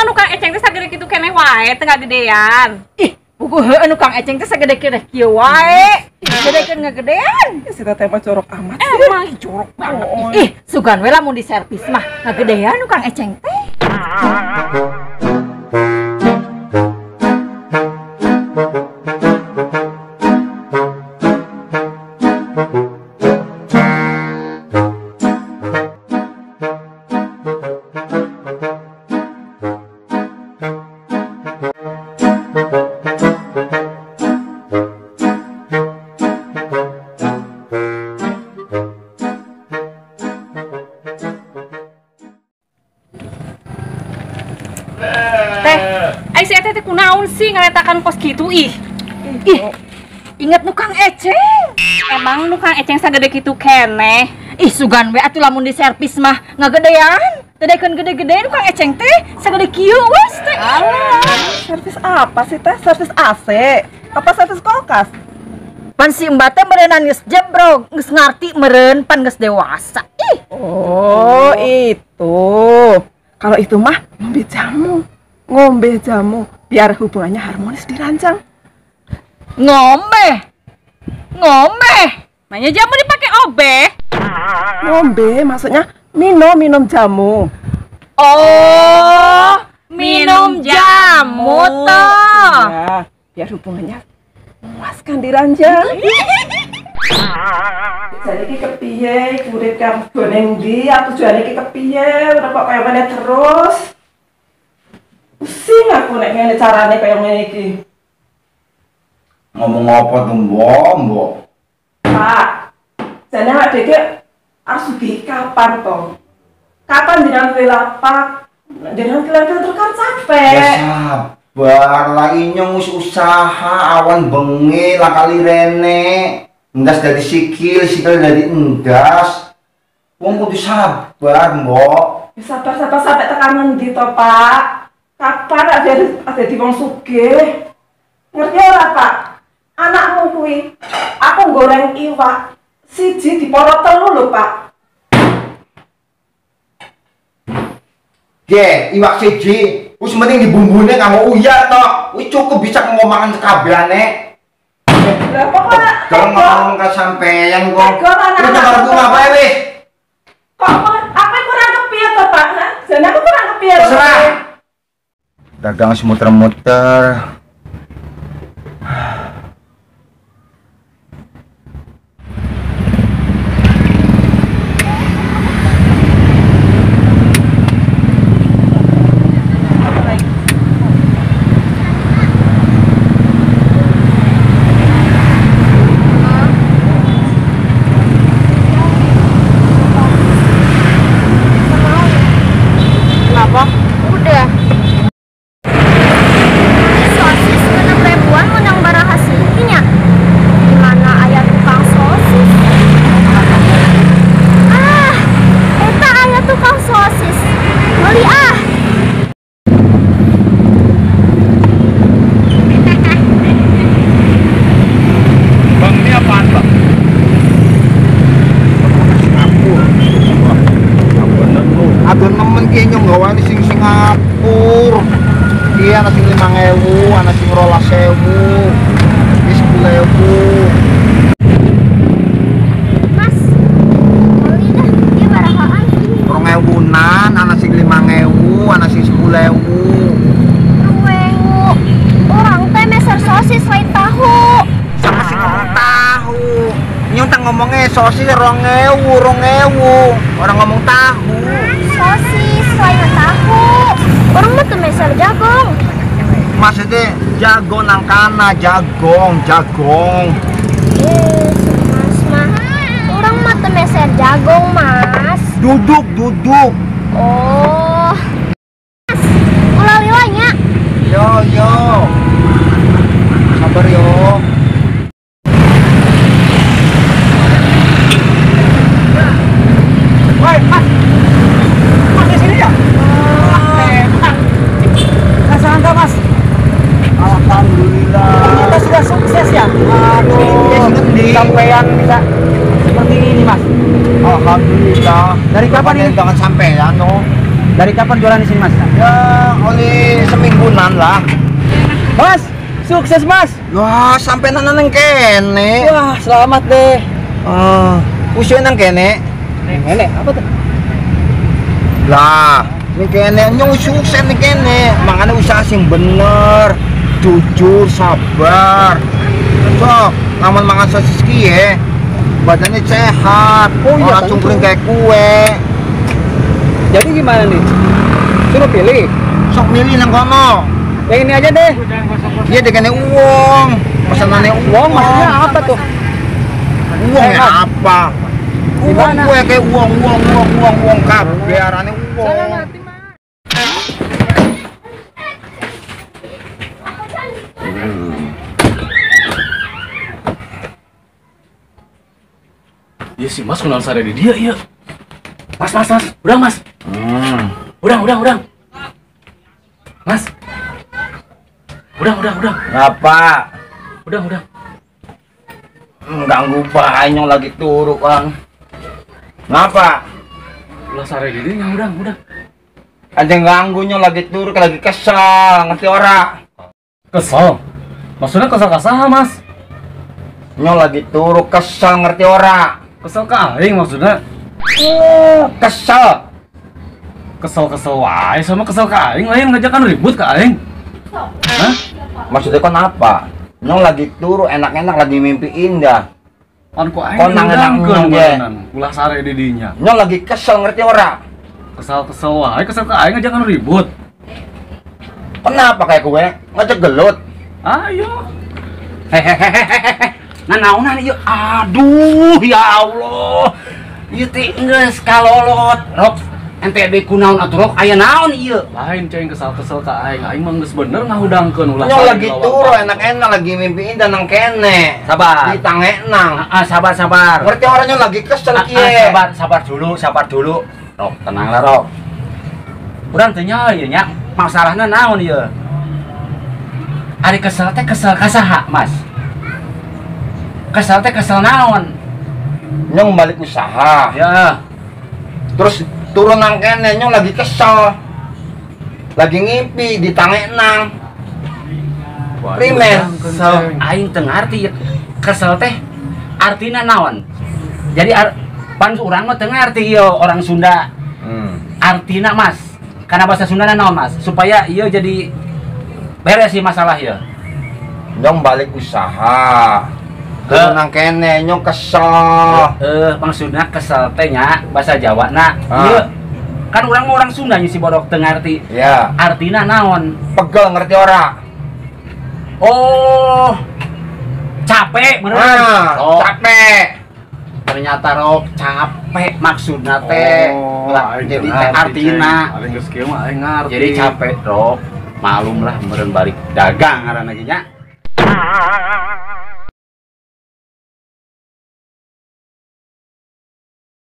Emang nu Kang Eceng teh sagede kitu keneh wae teu ngagedean. Ih, buku heueuh nu Kang Eceng teh sagede keneh kieu wae. Gedekeun ngagedean. Si teteh mah jorok amat sih. Emang jorok banget. Oh. Ih, sugan we lamun di servis mah ngagedean nu Kang Eceng teh. Teh, ai si eta teh kunaon sih ngaretakan kos kitu ih. Ih, inget nu Kang Eceng. Emang nu Kang Eceng sagede kitu keneh. Ih, sugan we atuh lamun di servis mah ngagedean. Teu daekeun gede-gede nu Kang Eceng teh sagede kieu wes teh. Alah, servis apa sih teh? Servis AC? Apa servis kulkas? Pan si Mbak teh meureunnan geus jebrog, geus ngarti meureun pan geus dewasa. Ih. Oh, itu. Kalau itu mah ngombe jamu. Ngombe jamu biar hubungannya harmonis dirancang. Ngombe. Ngombe. Nanya jamu dipakai obeh. Ngombe maksudnya minum jamu. Oh, minum jamu toh. Ya, biar hubungannya memuaskan diranjang. Jadi iki kepiye urip kang ning ndi? Aku tujuane iki kepiye? Ora kok kaya ngene terus. Pusing aku nek ngene carane kaya ngene iki. Ngomong apa tuh, Mbok? Mbok? Pak, jane awake dhewe arep sugih kapan to? Kapan jenengan duwe lapak? Jenengan kelihatan terus kan capek. Ya sabar lah, inyong wis usaha awan bengi lah kali rene. Endas dari sikil, sikil dari endas. Wong kudu sabar, Mbok. Ya sabar-sabar sampai tekan ngendi to, Pak? Kapan ada di wong sugih? Ngerti ora, Pak? Anakmu kuwi, aku goreng iwak siji diporo telu lho, Pak. Ge, iwak siji wis mending dibumbune nganggo uyah tok. Wis cukup bisa ngomongan sekabehane. Lah kok ngomong ka sampeyan kok. Wis arep ngapain wis? Kok aku kurang kepiye to, Pak? Hah? Jane aku kurang kepiye to? Terserah. Dagang semuter-muter. Kenapa? Udah. Sosis 6 ribuan menang baraha sininya. Gimana ayah tukang sosis? Ah, eta ayah tukang sosis. Beli ah. Bang, ini apaan, Bang? Singapura. Aduh nemen ki nyong gawane sing Singapura. Iki ana sing 5.000, ana sing 12.000, iki 10.000. Mas, beli dah, dia barahaan. 2.000-an, ana sing 5.000, ana sing 10.000. 2.000. Orang teh meser sosis lain tahu. Sama sing ngomong tahu. Nyong tak ngomongnya sosis 2.000, 2.000. Orang ngomong tahu. Sosis lain tahu. Orang mah teu meser jagung. Maksudnya jago nang kana, jagong, jagong. Si Mas mah. Orang mah teu meser jagung, Mas. Duduk, duduk. Oh. Mas, ulah lila nya. Yo, yo. Sabar yo. Woi, Mas. Mas di sini ya? Nggak sangka, Mas. Alhamdulillah. Kita sudah sukses ya. Aduh, sampean bisa seperti ini, Mas. Alhamdulillah. Dari kapan ini? Jangan sampean no. Dari kapan jualan di sini, Mas? Ya, oleh semingguan lah. Mas, sukses, Mas. Wah, sampai nang kene. Wah, selamat deh. Usia nang kene. Kene, apa tuh? Lah, ning kene nyong sukses ning kene. Makane usaha sing bener, jujur, sabar. Sok, lamun mangan sosis kiye, badannya sehat. Oh iya, ora cungkring kayak kue. Jadi gimana nih? Suruh pilih. Sok milih nang kono. Yang ini aja deh. Iya, dikene uang. Pesanane uang. Maksudnya apa tuh? Uang ya apa? Uang gue kayak uang kabeh arane uang. Iya sih Mas, kenal sare di dia iya. Mas, udah Mas. Udah. Mas. Udah. Ngapa? Udah. Ganggu banyak lagi turu, Kang. Ngapa? Ulah sare di dia, udah. Ada yang ganggunya lagi turu, lagi kesel, ngerti ora? Kesel? Maksudnya kesel kasaha, Mas? Nyong lagi turu kesel, ngerti ora? Kesel ke aing maksudnya? Kesel. Kesel-kesel wae sama kesel ke aing, lain ngajakan ribut ke aing. Hah? Maksudnya kon apa? Nyong lagi turu enak-enak lagi mimpi indah. Kon ku aing kon nang-nang ge. Ulah sare di dinya. Nyong lagi kesel ngerti ora? Kesel-kesel wae, kesel ke aing ngajakan ribut. Kenapa kayak gue? Ngajak gelut. Ayo. Hehehehe. Nah naonan ieu, aduh ya Allah. Ieu teh geus kalolot. Rok, ente deui kunaon atuh Rok, aya naon ieu? Lain ceng kesel-kesel ka aing, aing mah geus bener ngahudangkeun ulah. Nyong lagi turu enak-enak lagi mimpi indah nang kene. Sabar. Ditangenang. Heeh, sabar. Ngerti orangnya lagi kesel kieu. Sabar dulu. Rok, tenanglah Rok. Urang teu nyaho ieu nya, masalahna naon ieu? Ari kesel teh kesel ka saha, Mas? Kesel teh kesel naon? Nyong balik usaha. Ya. Terus turun nang kene nyong lagi kesel. Lagi ngimpi ditangenang. Primer. Kesel aing teu ngarti kesel teh artina naon? Jadi pan urang mah teu ngarti ieu orang Sunda. Artina Mas. Karena bahasa Sunda naon Mas? Supaya ieu jadi beres sih masalah ieu. Nyong balik usaha. Turun nang kene nyong kesel. Maksudna kesel teh nya bahasa Jawa na. Ieu kan urang mah orang Sunda nya si bodok teu ngarti. Ya. Artina naon? Pegel ngerti ora? Oh. Capek bener. Oh. Capek. Ternyata Rok capek maksudna teh. Oh, jadi teh artina. Aing geus kieu mah aing ngarti. Jadi capek Rok. Malum lah meureun balik dagang ngaranna ge nya.